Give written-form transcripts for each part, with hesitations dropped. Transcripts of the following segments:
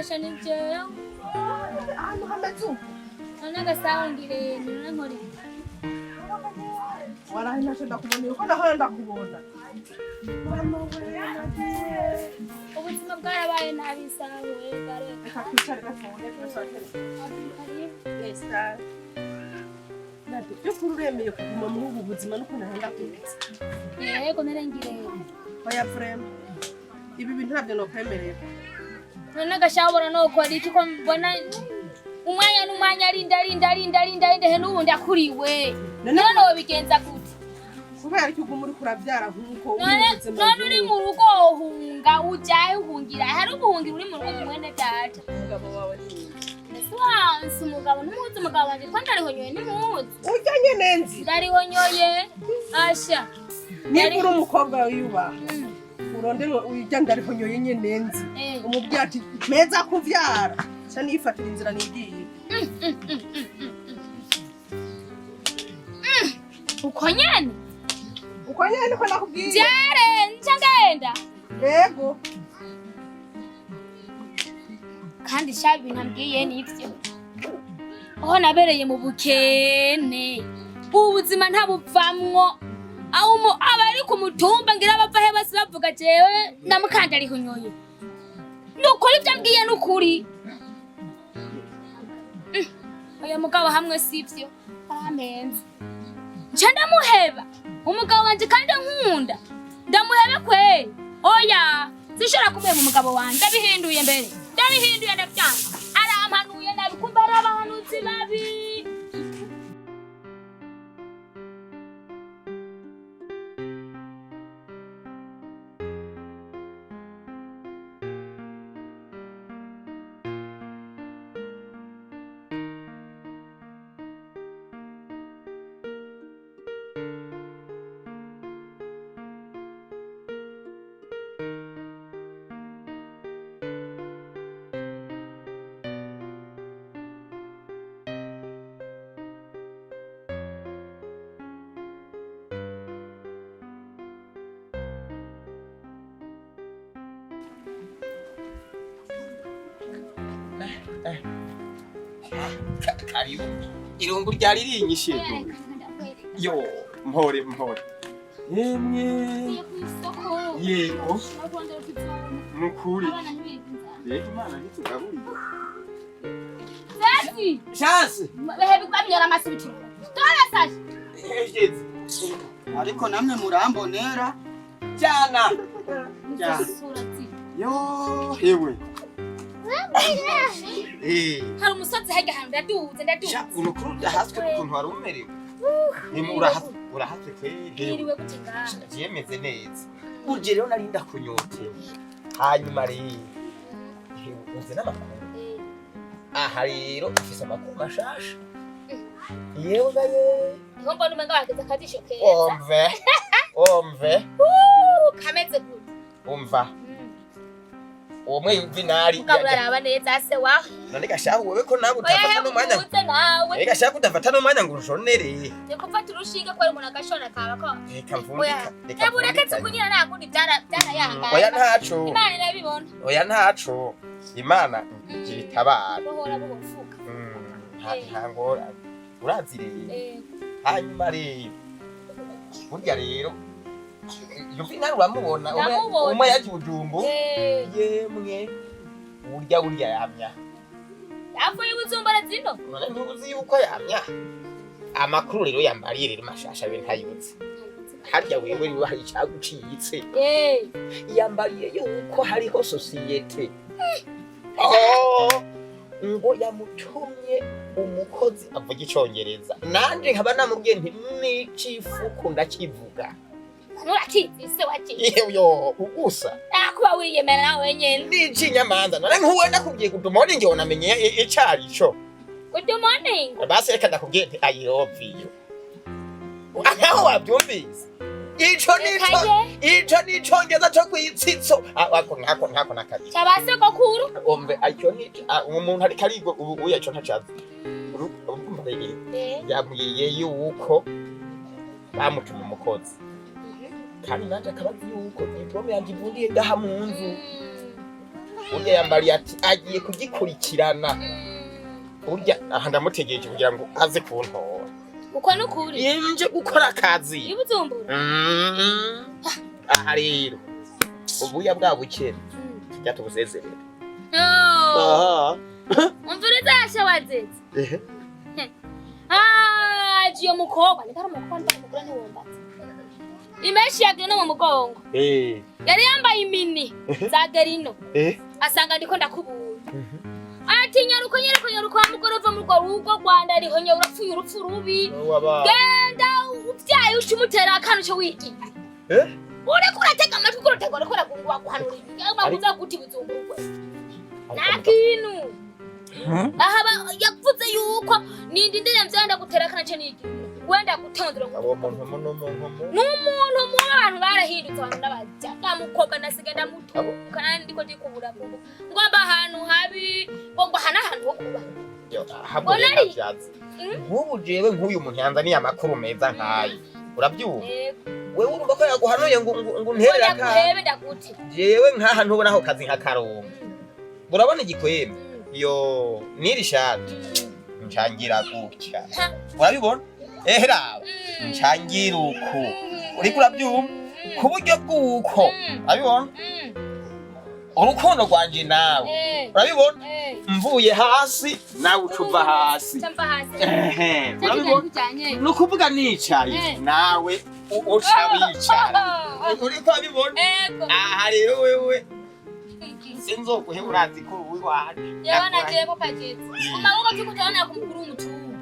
Asha ni jewe. Ahantu hameze uko. None agasaho ngire none nkore. Warahe, ntacyo ndakuboneye uko nahora ndakubona. Mama we, nagiye. Ubuzima bwarabaye nabi sawe gare. Reka twicare gatoya turashaka. Nabyo by'ukuri uremeye kuguma muri ubu buzima nuko nahora ndakubitse? Yego, narengire. Oya, vraiment, ibi bintu ntabyo nokwemerera. None agashabura nokora iki ko mbona umwanya n'umwanya arinda arinda arinda arinda arinda he n'ubundi akuriwe? None None wobigenza gute? Kubera ko uguma uriko urabyara nk'uko uri None mu buzima none uri nk'ubu. mu rugo wohunga ujahe? Uhungira hari ubuhungira uri mu rugo, mwene data? Umugabo wawe ni nde? Ese wansi umugabo ntumuzi? Umugabo wanje ko ndarihonyoye ntimuzi? Urya nyene nzi. Ndarihonyoye asha. Niba uri umukobwa wiyubaha, urondere urya ndarihonyoye nyene nzi. Umubwira ati meza kuvyara ca nifatira inzira nigiye. Uko nyene? Uko nyene niko nakubwiye. Vyare nca ngenda. Yego. Kandi sha ibintu ambwiye nivyo, aho nabereye mu bukene ubu buzima ntabuvamwo. Aho abari ku mutumba ngira bava he bose bavuga jewe na mukandarihonyoye. Nukuri ivyo ambwiye nukuri. Oya mugabo hamwe sivyo arampenze, nca ndamuheba umugabo wanje kandi nkunda ndamuhebe kweli? Oya, sinshobora kumuheba umugabo wanje. Ndabihinduye mbere, ndabihinduye, ndavyanga. Arampanuye nabi, kumva ari abahanuzi babi. Karibu. Irungu ryari rinyishe. Yo, mpore mpore. Yemwe. Ngiye kw'isoko. Yego, Bakondera kuzoma. nukuri. Abana ntibigwa. Reka Imana ntitugaburiye. Sasi! Chance. Behe bigwamyora amasubitiro. Tora sashe. Ejezi. Ariko namwe murambonera. Jana. Jana. Sura zi. Yo, hewe. Eh. Hari umusozi hajya ahantu ndaduze ndaduze. Sha, unukuru udahaswe ukuntu wari umerewe. Ni urahaswe, urahaswe kweri. Hewe. Niriwe gute ngaha? Vyemeze neza. Burya rero nari ndakunyotewe. Hanyuma rero. Hewe, uzi n'amakuru. Aha rero ufise amakuru mashasha. Yewe gaye. Niho mbona umenga wagize akajisho keza. Umve. Umve. Kameze gute? Umva. Umwe yuvinari. Mugabo uraraba neza se waho. None gashahu wewe ko nawe Oya utafata n'umwanya. hebuze nawe. Reka shaka utafata n'umwanya ngo ushonere. Ni gufata urushinge kubera umuntu agashona kaba ko. Reka Oya. mvundika. Reka Reba ureke mvundikanye. tukunyira nta kundi byarayangaye. Oya ntaco. Imana irabibona. Oya ntaco. Imana igira itabara. Buhora buhofuka. Nta ngorane. Urazi rero. Hanyuma rero. Burya rero. Yuvinari uramubona. Ndamubona. Umwe yaje Bujumbu. Yemwe. Burya burya yamya. Yapfuye Bujumbura zino. None ntuzi yuko yamya? Amakuru rero yambariye rero mashasha be ntayuzi. Harya wewe niba hari icagucitse. Yambariye yuko hariho sosiyete. Oh, ngo yamutumye umukozi avuga icongereza. Nanje nkaba namubwiye nti n'icifuko ndakivuga. Urakizi se wakizi? Yewe ugusa. Nakuba wiyemera nawe wenyene. N'icinyamanda. None nkuwe ndakubwiye good morning wonamenye icarico. Good morning. Basi reka ndakubwiye nti I love you. Aho wabyumvise? Ico nico Ekaye. ico nicongereza co kwitsitso. Ako nkako nkako nakabiri. Cabasogokuru. Umve ico ni umuntu ariko arigo ubu uya ico ntacazi. Urumva rero yambwiye yuko bamutumye umukozi. Kandi nanje akabazi yuko diplôme yanje ivundiye ngaha mu nzu. Burya yambariye ati agiye kugikurikirana. Burya aha ndamutegereje kugira ngo aze kuntora. Uko nukuri. Yemje gukora akazi. Ibuzumbura. Aha rero ubuya bwa bukene tujya tubusezerera. Oh. Umviriza yashawazeze. Ehe. Ah, jiyo mukobwa, ni kari umukobwa ndakugura ntiwombatse. Imeshi ya Gerino mu mugongo. Yari yambaye imini za Gerino. Asanga ndiko ndakubura. Ati nyaruko nyaruko nyaruko wa mugorova mu rwo rugo Rwanda rihonye urapfuye urupfu rubi. Genda uvyaye ucumutera akantu cyo wigira. Uriko uratega amatwi uko uratega uriko uragungwa guhanura ibi. Bakuza guti buzungurwe. Nta kintu. Aha yavuze yuko nindi ndiremvye wenda gutera akantu cyo nigira. Wenda gutondera ngo Abo muntu muno muntu mu. N'umuntu mu abantu barahindutse abantu n'abaja. Ndamukobwa nasiga ndamutuka nandi ndiko ndikubura kuko. Ngomba ahantu habi, ngo hana ahantu ho kuba. Yo, ahabwo Mbona ari- ndavyazi. Nk'ubu jewe nk'uyu muntu yanzaniye amakuru meza nkayo. Urabyumva? Yego. Wewe urumva ko yaguhanuye ngo ngo unterere aka. Ndaguhebe ndaguti. Jewe nkaha ntubona aho kazi nka karongo. Urabona igikwembe? Yo, niri shati. Ncangira gutya. Urabibona? Raba. Ncangira uku. Uriko urabyumva? Ku buryo bw'uko. Urabibona? Urukundo rwanje nawe. Urabibona? Mvuye hasi nawe ucuva hasi. Mva hasi. Ehe, urabibona? Urabibona? Ni ukuvuga nicaye nawe uca wicara. Uriko urabibona? Ego. Aha rero wewe sinzoguheba urazi ko uri iwacu. Yewe nagiye ko kageze. Umaboko tukutana ku mukuru w'umutumba.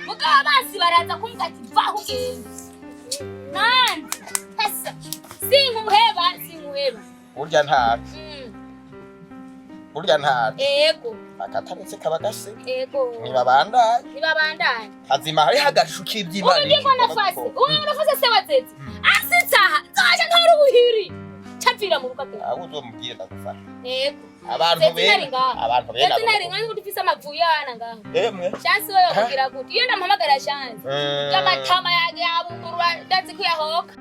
Mugabo abansi baraza kumbwira ati vaho ugende. Nandi. Hasa. Sinkuheba, sinkuheba. Burya ntaco. Burya ntaco. Ego. Akataretse kaba gase. Ego. Ntibabandanye. Ntibabandanye. Hazima hariho agacu k'ivy'Imana. Ubu ndiko nafase. Ubu nafase se wazeze. Asitsaha. Nzoja ntora ubuhiri. Capfira mu rugo. Aho uzomubwira ndagufasha. Ego. Abantu bene. Abantu bene. Ndetse nari ngaho dufise amavuyo yana ngaho. Emwe. Chance wewe kugira gute. Iyo ndamuhamagara Chance. Y'amatama yabungurura ndazi ko yahoka.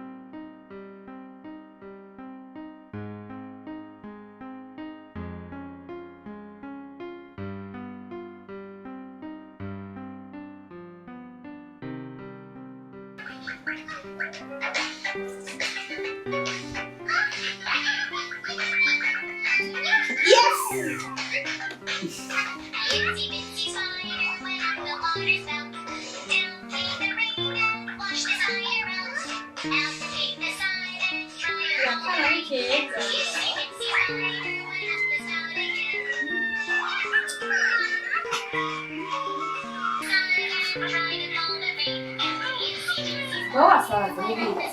Wasaza n'ibindi.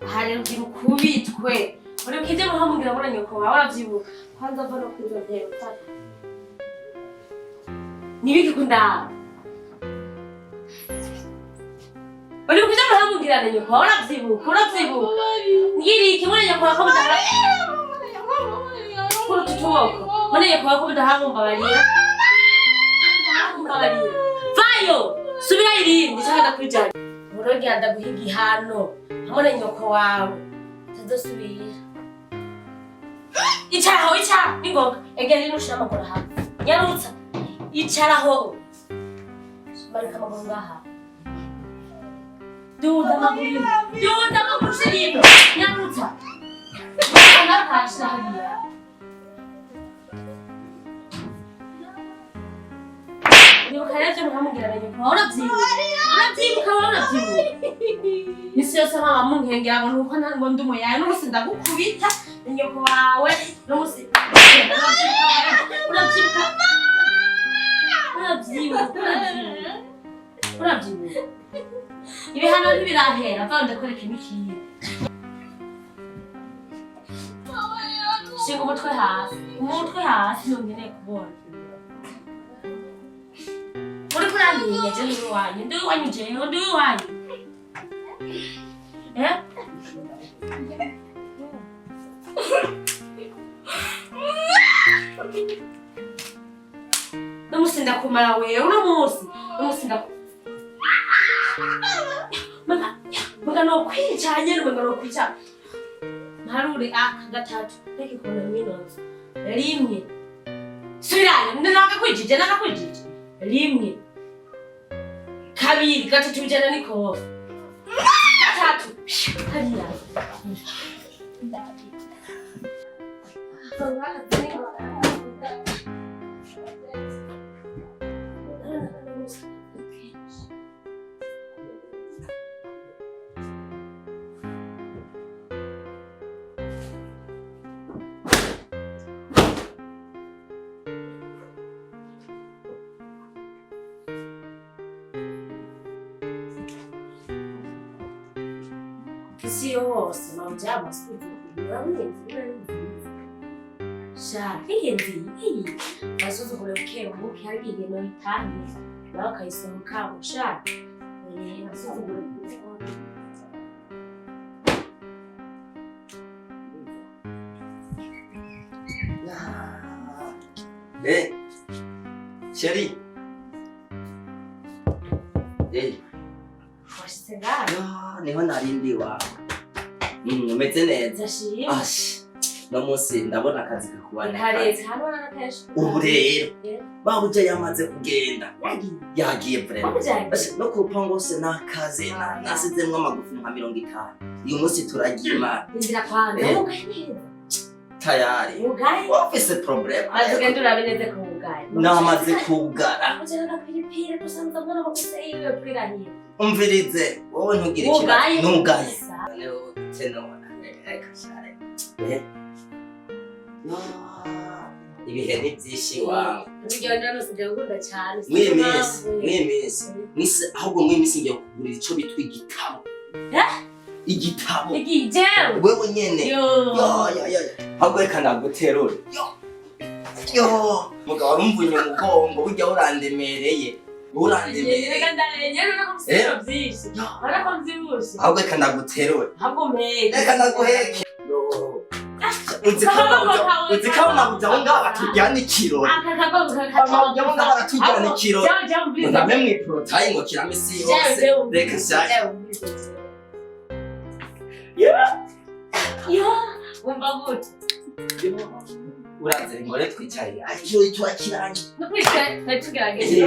Aha rero ugira ukubitwe. Uribuka ibyo muhamubwira ngo nyoko wawe uravyibuka. Kwanza va no kuri ntebe utaka. Nibiki kundaba. Uribuka ibyo muhamubwira na nyoko wawe uravyibuka, uravyibuka. Ngiriki muri nyoko wawe ko mudahara. Kuri utu tuboko. Muri nyoko wawe ko mudahamumbabarira. Vayo! Subira irindi cyangwa ndakwijana. Murogi ndaguha igihano hamwe na nyoko wawe. Tazosubira. Icara aho, icara ningoga. Egera rino ushira amaguru hamwe. Nyarutsa. Icara aho. Manuka amaguru ngaha. Duda amaguru. Duda amaguru ushira ino. Nyarutsa. Nakasha hariya. Nibuka rero ibyo muhamubwira na nyoko wawe uravyibuka. Uravyibuka wowe uravyibuka. Misi yose mama munkengera ngo nuko ngo ndi umuyaye n'umusi ndagukubita nyoko wawe n'umusi uravyibuka uravyibuka uravyibuka uravyibuka. Ibihano ntibirahera va ndakwereka imikiye. Shinga umutwe hasi, umutwe hasi nongeneye kubona. Uriko urantinya je ndi iwanyu, ndi iwanyu jewe, ndi iwanyu. Eh? N'umusi ndakumara wewe, uno musi, n'umusi ndakumara. Umenga no kwica nyene, umenga no kwica. Ntarure aka gatatu. Reka kubona mwino nzu. Rimwe. Subirayo, nagakwijije, nagakwijije. Rimwe. Kabiri, gatatu bijana n'ikofi. Gatatu. Hariya. Isi yose mawujya amasuzuguro urabizi. Sha ihenzi iyi basuzugure buke buke hari igihe noyitange nawe akayisohoka sha asuzugure. Eh, chérie. Eh, Washitse ngaha? ah, niho narindi iwawe. Umeze neza. Ndashima. Ash, no munsi ndabona akazi kakubana. Ntaretse hano na kenshi. Ubu rero, Eh. babuja yamaze kugenda. Yagiye. Yagiye vraiment. Babuja yagiye. Ash, no ku rupangu hose nakaze, nasizemwo amagufi nka 50. Uyu munsi turagima. Inzira kwanza. Eh. Wugaye neza. Tayari. Wugaye. Ufise problème. Maze ugende urabe neza ko wugaye. Namaze kugara. Ujana na piripiri dusanze mbona baguze yiwe kwirahira. Umvirize, wowe ntugire ikibazo. Wugaye. Nugaye. Ibihe ni byinshi wawe. Urugendo nosigaye ukunda cyane. Mw'iyi minsi ahubwo mw'iyi minsi ngiye kugurira ico bitwa igitabo. Igitabo. Igiye jewe. Wewe nyene. Yo. Yo yo yo. Ahubwo reka ndaguterure. Yo. Yo. Mugabo warumvunye umugongo burya urandemereye. Urandemereye. Reka ndarenye no kubisiro byinshi. Yo. Urabona ko mbyibushe. Ahubwo reka ndaguterure. Ahubwo mpeke. Reka ndaguheke. Yo. Uzi ko amabuja aho ngaho batujyana ikirori. Aka kagongo kakaba. Amabuja aho ngaho baratujyana ikirori. Ndame mw'iporotayi ngo kirame isi yose. Reka sha. Yo, wumva gute? Uraze ngore twicarire. Ariko ikirori turakiranye. No kwicara twari tugerageje.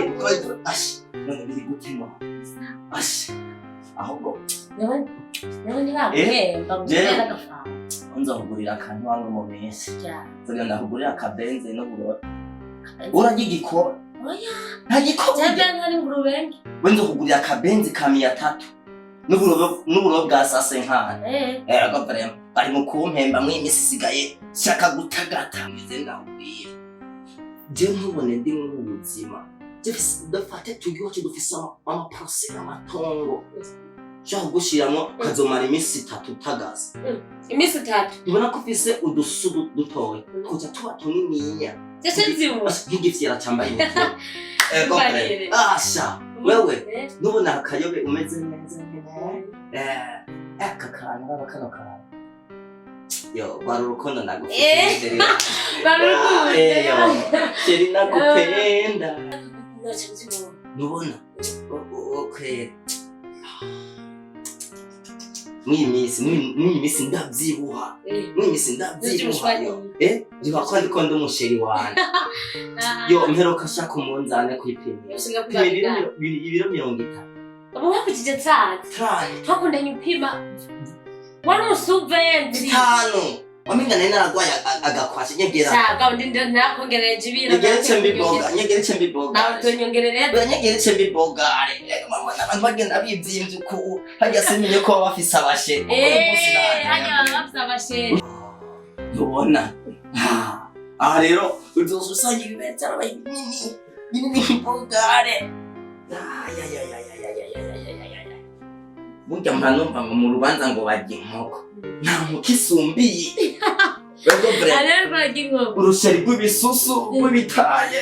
Ash, none biri gute ngo? Ash. Ahubwo Nawe nawe ntibaguhemba ngo Jewe. ugure n'agafaranga. nza kugurira akantu wangu mu minsi. Ja. Nzogenda kugurira akabenze n'uburoro. Urarya igikoma? Oya. Nta gikoma. Jewe ntari ingurube mbi. We nzokugurira akabenzi ka 300. N'uburobe bwa sase nkana. Eh. Ego vraiment. Bari mu kumpemba mw'iyi minsi isigaye shaka gutagata. Ngize ndakubwira. Je ntubone ndi mu buzima. Dufate turyohe dufise amaparcelle amatongo. Shaka kugushiramwo kazomara iminsi 3 utagaza. Iminsi 3. Ubona ko ufise udusudu dutoya. Tuza tuba tunininya. Jese nzibuha. Nk'igifyera cambaye ingofero. Ego Mbarire. Asha, wewe Eh. nubona akayobe umeze neza nyene. Aka kantu raba kano kantu. Yo, rwari urukundo ndagufite. Rwari urukundo. Yo, chérie nakupenda. Naca nzibuha. Nubona? Okay. Mw'iyi minsi ndavyibuha. Mw'iyi minsi ndavyibuha. Ndibuha ko ndiko ndi umusheri wanje. Yo, mperuka shaka umunzane kwipimira. Pima ibiro 50. Ubu wakujije tsatsi. Try. Twakundanye upima. Wari umusuvenzi. 5. Wamenga nari naragwaye agakwasha nyegera. Shaka undi nakongereje ibiro. Nyegera ice mbiboga, nyegera ice mbiboga. Nawe tunyongerere. Nyegera ice mbiboga. Reka mama abantu bagenda bivyimbye uku. Harya simenye ko baba bafise abashe. Hajya baba bafise abashe. Ntubona? Aha rero uzoza usanga ibibere byarabaye binini. Binini nk'ibogare. Burya mpa numva ngo mu rubanza ngo barya inkoko. Nta nkoko isumbiye. Rego bre. Arero barya inkoko. Urusheri rw'ibisusu rw'ibitaye.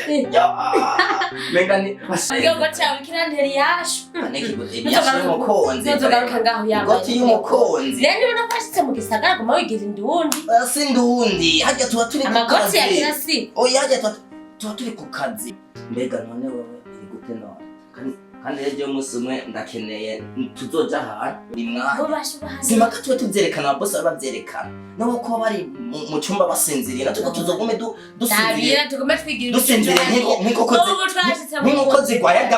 Menga ni Igihugu cyawe kirantera iyashu. y'umukunzi. Nzogaruka ngaho yambaye. Igoti y'umukunzi. Rero niba nafashitse mu gisagara guma wigira indundi. Si ndundi. Harya tuba turi ku Amagoti ya kazi. kirasi. Oya harya tuba turi ku kazi. Mbega none wewe iri gute none? Kandi Kandi rero umunsi umwe ndakeneye tuzoja ahantu buri mwanya. Bo bashubaha. Simpaka tube tuvyerekana, ababosi baba bavyerekana nabo ko bari mu cumba basinziriye, natwe tuzogume dusinziriye. Dabira tugume twigira. Dusinziriye nk'inkoko Ubu twashitse mu nk'inkoko zigwaye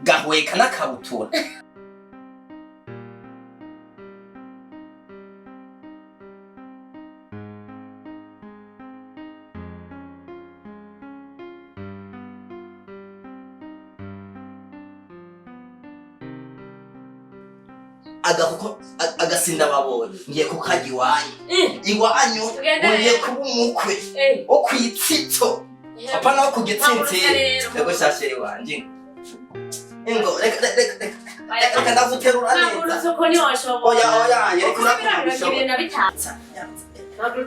gahweka n'akabutura. Agakoko agasinda babonye ngiye kukarya iwanyu. Iwanyu. Tugende. Ngiye kuba umukwe wo kwitsitso, apana wo ku gitsintsiri. Yego shasheri wanje, ingo reka reka reka reka ndaguterura neza. Uko ni washobora. Oya oya, yereka. Mirongo ibiri na bitanu.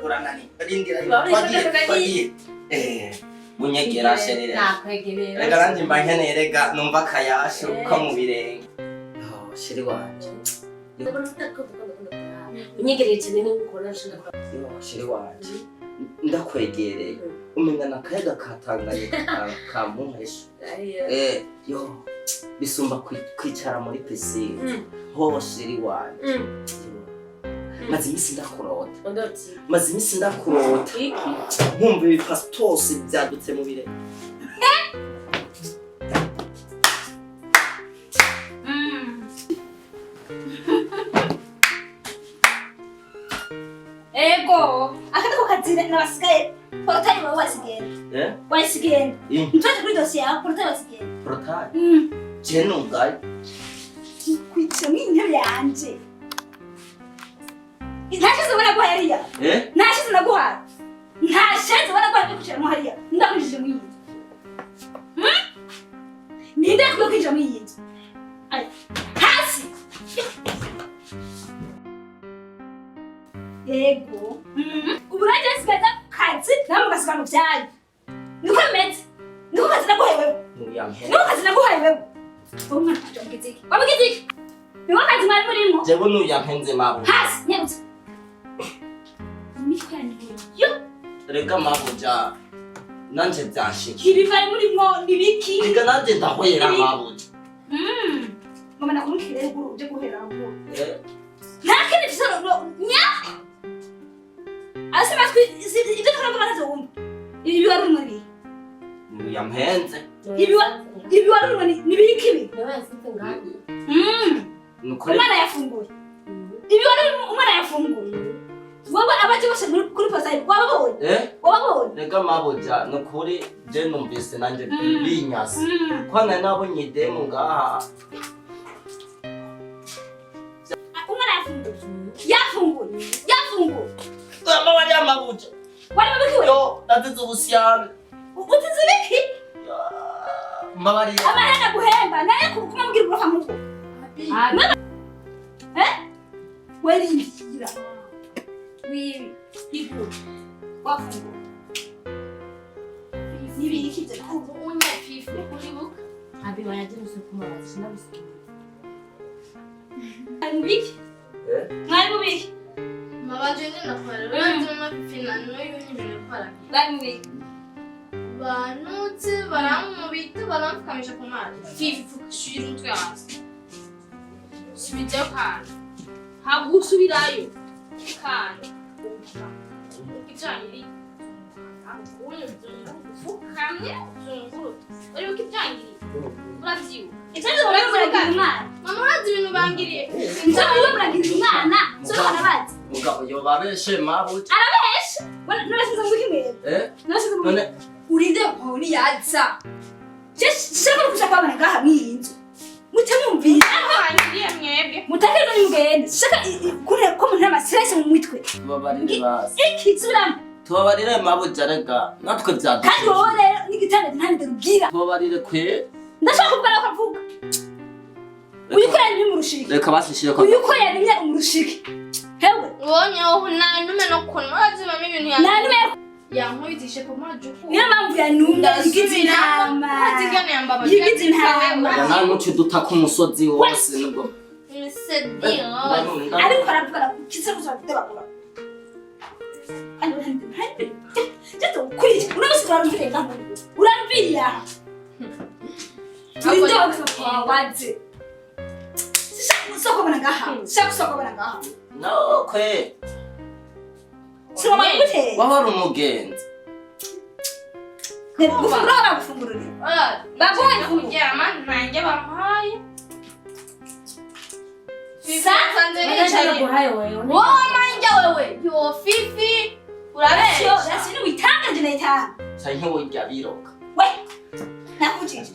Uranani, rindira. Urabona. Twagiye. Imodoka. Twagiye, bunyegera sherere. Nakwegerera. Reka nanjye mba nkeneye, rega numva akayashu ko mu birenge. Oh, sheri wanje. Unyegereye cyane nk'uko nashaka. Yo, sheri wanje, ndakwegereye umenya nakayaga katanganye kamuhesha. Yo, bisumba kwicara muri pisine. Ho sheri wanje. Yo. Maze iminsi ndakurota. Undoti. Maze iminsi ndakurota. Iki. Nkumva ibipasitosi byadutse mu birenge. Ego, aka niko kazi nabasigaye. Portail wawe wasigenda. Wasigenda. Ntwaje kuri dosiye yawe, portail wasigenda. Portail je nugaye. Kwicara mu intebe yanje. Nta shize ubona guhaye hariya. Nta shize naguhaye. Nta shize ubona guhaye kwicaramo hariya. Ndakwinjije mu iyi nzu. Ninde yakwiye kwinjira muri iyi nzu? Ay, hasi! Yego. Ubu nanjye nsigaye ku kazi, nawe mugasiga mu byanyu. Niko bimeze. Niko kazi naguhaye wewe. Nuyampera. Niko kazi naguhaye wewe. Wowe mwana wanje wamugize iki? Wamugize iki? Niko kazi mwari murimo. Jewe nuyampenze mabuja. Hasi, nyarutse. Imitwe yanyu yo. Rega mabuja, nanje byanshikiye. Ibi mwari murimo ni biki? Rega nanje ndahwera mabuja. Ngoma nakumukire ruguru uje guhera ruguru. Nta kindi mfise nya. Ase matwi ibyo ntabwo bamaze wumva. Ibi warurimo ni Nuyampenze. Ibi warurimo ni biki ibi? Nukuri. Umwana yafunguye. Ibi warurimo umwana yafunguye. Wowe abaje bose kuri postayi wababonye? Wababonye? Rega mabuja, nukuri je numvise nanje binyase ko nari nabonye idemu ngaha. Umwana yafunguye. Yafunguye. Yafunguye. Mama wariya mabuja. Wari mubikiwe? Yo, nazize ubusyane. Utize biki? Mbabariye. Amahera guhemba naye kumubwira uroha mu rugo. Werindira. Wibi. Iguru. Wafunguye. Nibiki ibyo? Unyafifu uribuka. Abi wayagira usuku mabazi sinabusuku. Mwari mubiki? Mwari mubiki? Mabanje ndakora. Urazi mama Fifi na n'uyu nyine gukora. Mwari mubiki? Banutse baramubita baramfukamisha ku mazi. Fifi shira umutwe hasi. Subizayo kandi. Ntabwo usubirayo. Kandi. Ibyangiri. Ufukamye uzunguruke. Uribuka ibyangiri? Urabyibuka? Ibyo muragira umwana. Mama urazi ibintu bangiriye. Ibyo muragira umwana. So barabazi. Mugabo yobabeshe mabuja. Arabesha. Nabashize mu kimwe. Nabashize mu None urinde nkoni yaza. Shaka no kushaka abana ngaha mw'iyi nzu. Mutamwumvira. Bangiriye mwebwe. Mutakeza nimugende. Shaka kure ko umuntu amasirese mu mitwe. Tubabarire basi. Iki subiramo. Tubabarire mabuja, rega natwe Kandi byadushikiye. wowe rero n'igitanda ntande rubwira. Tubabarire kwe. Ndashaka kuvuga nawe ukavuga. Uyu ko yarimye umurushike. Reka basishire ko. Uyu ko yarimye umurushike. Hewe. Ubonye aho nta nume no kunwa. Urazi mama ibintu Nta nume. Yankubitishije ku majuku. Niyo mpamvu yanumye igize intama. Urazi ingene yambabaje. Yigize intama. Nta nuce duta ku musozi wose nubwo. Ariko aravuga kize kuzabidebagura. Jato kwiri uno musi urarumviriye ngaho. Urarumviriye aha. Turinde waze. Sishaka kubona ngaha. Sishaka kubona ngaha. No kwe. Soma gute? Wahora umugenzi. Gufungura bagufungurira. Baguhaye kuryama nanjye bampaye. Sanze nicaye. Wowe manja wewe. Yo Fifi. Urabesha. Sino witanga nje nayitanga. Canke worya biroka. We. Nakujije.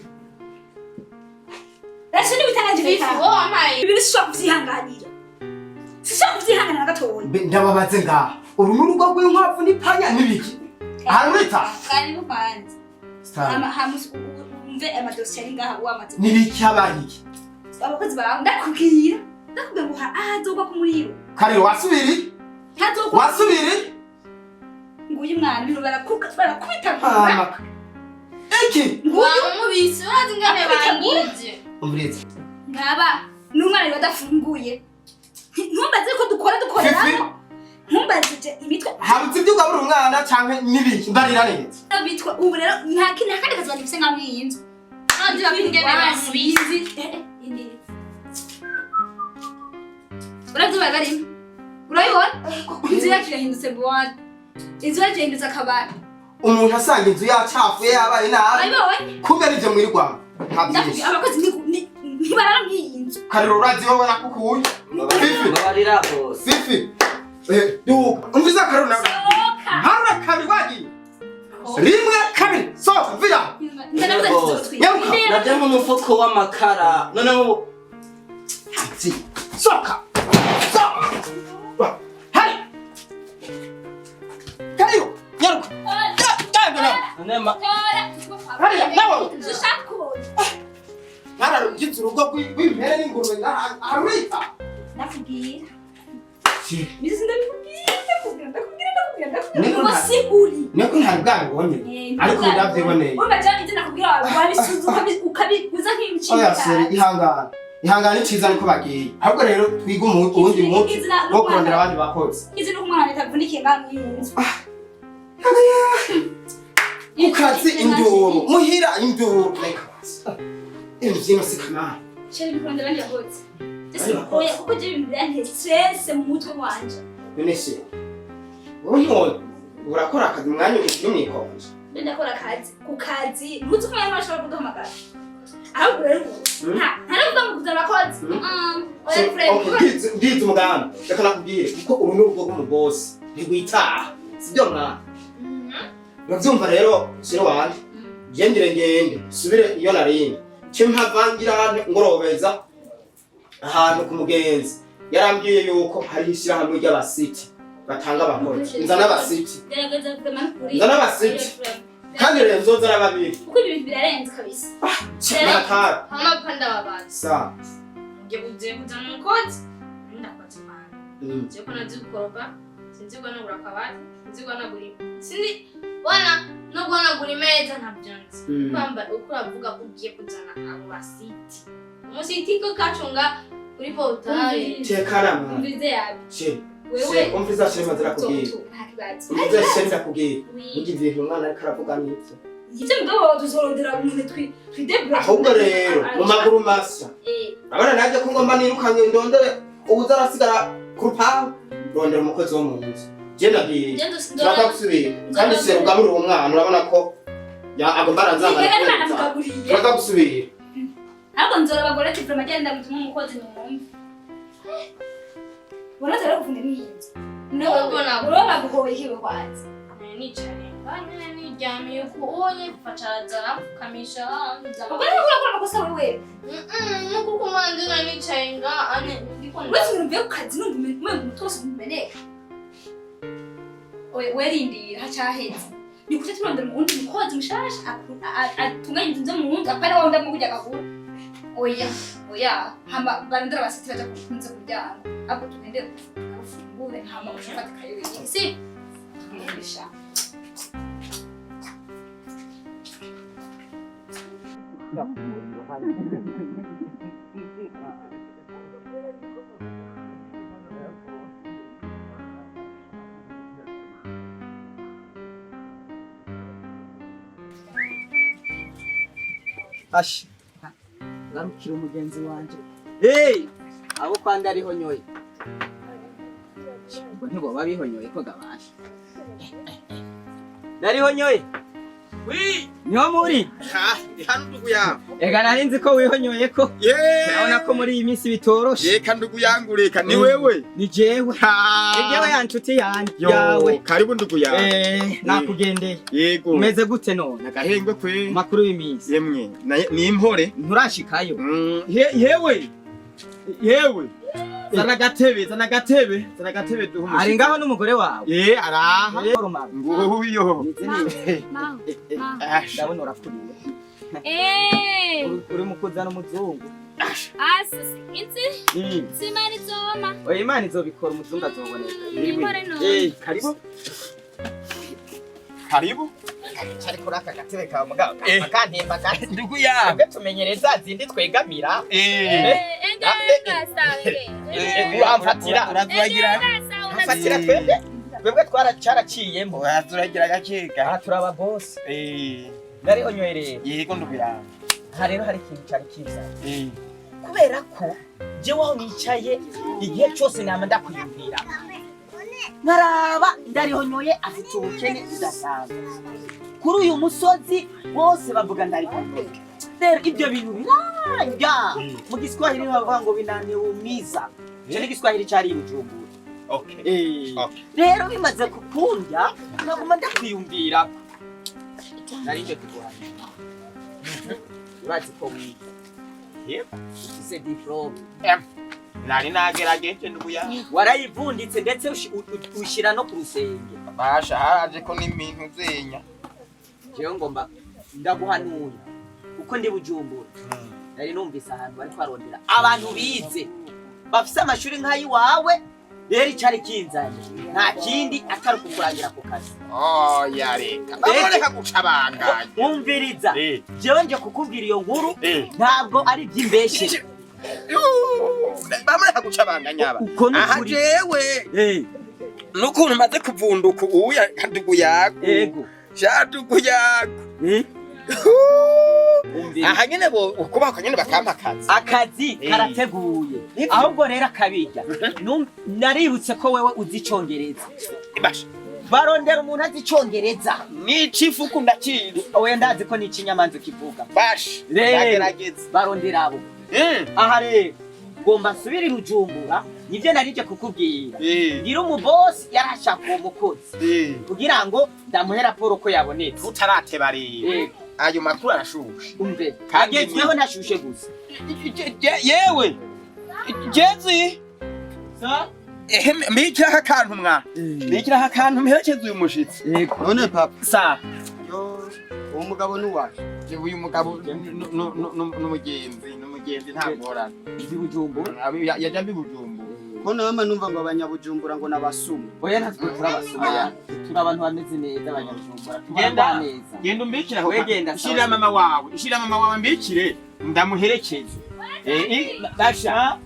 Sino witanga nje Fifi wowe wampaye. Ibintu sishobora kuvyihanganira. Sishobora kuvyihanganira na gatoya. Ndababaze ngaha. Uru n'urugo rw'inkwavu n'ipanya n'ibiki? Arurita. Karibu kwanza. Hama umve amadosiye ari ngaha wamaze. N'ibiki habaye iki? Abakozi bawe ndakubwira. Ndakubwira ngo ahazogwa ku muriro. Kariro wasubiri? Hazogwa. Wasubiri? Nguyu mwana ibintu barakubita. Iki? Nguyu mubisi urazi ngane bangije. Umviriza. Ngaba n'umwana ari badafunguye. Ntumbaze ko dukora dukorera. Ntumbaze imitwe. Habuze ibyo ugabura umwana canke n'ibiki mbarira neza. Bitwa ubu rero nta kintu akandi kazi bagifise nka mw'iyi nzu. Urazi bakingene basubizi. Urabyumva barimo. Urabibona? Inzu yacu yahindutse buwate. Inzu yacu yahindutse akabari. Umuntu asanga inzu yacafuye yabaye nabi. Urabibonye? Kumbe arivyo mwirirwamo. Nta byinshi. Abakozi ntibarara mw'iyi nzu. Kariro urazi wowe nakukuye. Fifi. Babarira bose. Fifi. Duka. Umviza Kariro nawe. Harura kabiri wagiye. Rimwe kabiri. Sohoka mvira. Nabyo nk'umufuko w'amakara. Noneho sohoka. Sohoka. Hari. Kariro nyaruka. Genda. Hariya nawe. Sishaka kubona. Nararugize urugo rw'impere n'ingurube arurita. Nakubwira. Mizi ndabikubwira ndakubwira. Ngo si uri. Niko ntari bwabibonye. Ariko ndavyiboneye. Urumva je ivyo nakubwira wabisuza ukabiguza nk'ibiciro. Oya seri ihangana. Ihangana iciza niko bagiye. Ahubwo rero twiga uwundi muti wo kurondera abandi bakozi. Izi nuko umwana atavunikiye ngaha mw'iyi nzu. Ukazi induru, muhira induru. Reka. Imbyino si kamana. Sheri bikurondera abandi bakozi. Oya kuko je ibintu biranteye stress mu mutwe wanje. None se wowe none urakora akazi umwanya n'umwikonje. Ndakora akazi ku kazi ntuzi ko mwanya bashobora kuduhamagara. Ahubwo rero nta ntaruvuga ngo kuzana abakozi. Oya friend. Ndizi umugambi reka nakubwire kuko uru ni urugo rw'umubosi ntigwitaha sibyo mwana. Uravyumva rero shiro wanje gendire ngende subire iyo narindi cyo mpavangira ngorobeza ahantu ku mugenzi yarambwiye yuko hari ishyirahamwe ry'abasiti batanga abakozi nzana abasiti nzana abasiti kandi rero nzoza ari babiri kuko ibi bintu birarenze kabisa. Nakara hama panda babazi sa ngiye kuzana umukozi ndakwatse mwana je ko nazi gukoropa sinzi guhanagura akabati sinzi guhanagura sindi wana no guhanagura imeza ntabyo nzi. Kwamba uko uravuga ko ugiye kuzana abo basiti umusiti ko kacunga kuri portail tekana mwana umvize yabi wewe umviza shema zirakubwira umviza shema ndakubwira ngiye ibintu umwana ariko aravuga n'ibyo ivyo mugabo tuzorondera umuntu twidebura. Ahubwo rero mu maguru mashya urabona nanjye ko ngomba nirukanye ndondere ubuza arasigara ku rupangu rondera umukozi wo mu nzu je ndagiye turaka gusubira kandi se ugaburira uwo mwana urabona ko agomba aranzangana turaka gusubira. Ahubwo nzora abagore ati vraiment agenda gutuma umukozi numve. Uratera kufunga n'iyi nzu. Urabona guhoye ikiwe kwanza. Nicaye banyene niryamiye ku onye facaza aramfukamisha. Ubwo rero urakora amakosa wewe. Nuko kumwana ndina nicaye nga ane ndiko. Uretse ibintu mvuye ku kazi numva umenye umutwe wose umeneka. Oya werindira hacaheze. Ni kuki turondera uwundi mukozi mushasha atunganya inzu zo mu nzu apana wa wundi amukujya agakura. Oya oya hama barondera abasiti baja kukunza umuryango. Ahubwo tugende ufungure hama ushafate kayo wenyine. Si? Bisha. Ashi. Ngarukira umugenzi wanje. Hey, abo kwa Ndarihonyoye. Ubwo ntiboba bihonyoye ko gabasha. Ndarihonyoye. Wi! Niho muri? Ha, ndi hano ndugu yangu. Ega nari nzi ko wihonyoye ko. Yeah. Urabona ko muri iyi minsi bitoroshe. Reka ndugu yangu reka ni wewe. Ni jewe. Ha. Ni jewe ya nshuti yanjye Yo, yawe. karibu ndugu yangu. Nakugendeye. Yego. Umeze gute none? Nagahengwe kwe. Makuru y'iminsi. Yemwe, ni impore. Nturashikayo. Yewe. Yewe. Zana gatebe, zana gatebe, zana gatebe duhe. Ari ngaho n'umugore wawe. Araha. Rumara. Nguyo. Maho, maho. Ndabona urakuriye. Eh, Uri mu kuzana umuzungu. asa inzi simari zoma. Oya Imana izobikora umuzungu azoboneka. Impore none. Karibu. Karibu. Cari kuri aka gatebe kawe mugabo akantemba gati. Ndugu yangu. Twebwe tumenyereza zindi twegamira. Enga sawe. Uramfatira. Uraturagira. Mfatira twebwe. Twebwe twaracaraciyemo. Uraturagira gakeka. Aha turaba boss. Ndarihonyoye rero. Yego ndugu yangu. Aha rero hari ikintu cari kiza. Kubera ko jewe aho nicaye igihe cyose nama ndakwiyumvira. Nkaraba Ndarihonyoye afite ubukene budasanzwe. Kuri uyu musozi bose bavuga Ndarihonyoye. Rero ibyo bintu birarya. Mu Giswahili bavuga ngo binaniumiza. Icyo ni Igiswahili cari i Bujumbura. Okay. Okay. Rero bimaze kukundya naguma ndakwiyumvira. Nari nje kuguhanura. Urazi ko wiga. Yego. Ufise diplome. Nari nagerageje ndugu yangu. Warayivunditse ndetse ushira no ku rusenge. Basha haraje ko n'ibintu zenya. Jewe ngomba ndaguhanuye kuko ndi Bujumbura. Nari numvise ahantu bari kwarondera abantu bize bafise amashuri nk'ayiwawe. Rero icari kinzanye nta kindi atari ukukurangira ku kazi. Oya reka. Bamureka gucabanganya. Umviriza. Jewe nje kukubwira iyo nkuru ntabwo ari iby'imbeshe. Bamureka gucabanganya aba. Uko ni Aha ukuri. jewe. Nukuntu maze kuvunduka uya ndugu yago. Yego. Sha ndugu yago. Aha nyene bo ukubaka nyene bakampa akazi. Akazi karateguye. Ahubwo rero akabirya. Naributse ko wewe uzi icongereza. Basha. Barondera umuntu azi icongereza. Ni ikifuku ndakizi. Oya ndazi ko ni ikinyamanza kivuga. Basha. Rero Ndagerageza. barondera abo. Aha rero ngomba nsubire i Bujumbura nivyo narije kukubwira. Ngira umubosi yarashaka uwo mukozi kugira ngo ndamuhe raporo ko yabonetse. Utarateba rero. Ayo makuru arashushe. Umve. Kandi Agezweho ntashushe gusa. Yewe. Jezi. Sa? Ehe mbikiraho akantu mwa. Mbikiraho akantu mperekeze uyu mushitsi. None papa. Sa. Yo, uwo mugabo ni uwacu. Uyu mugabo n'umugenzi, n'umugenzi nta ngorane. Ndi Bujumbura. Yaja mbi Bujumbura. Ko nama numva ngo abanyabujumbura ngo nabasuma. Oya natwe turabasuma. Turi abantu bameze neza abanyabujumbura. Genda Tubana neza. Genda umbikire aho. We genda, Shira mama wawe, shira mama wawe mbikire ndamuherekeze. Basha.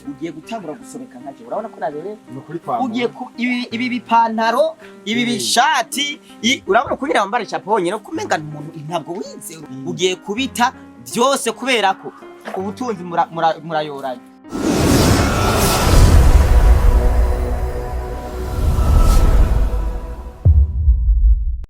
Ugiye gutangura gusobeka nkaje. Urabona ko nabereye? Nukuri kwa. Ugiye ku ibi bipantaro, ibi bishati, urabona kugira wambare chapeau nyine kumenga umuntu ntabwo wize. Ugiye kubita byose kubera ko ubutunzi murayoranye.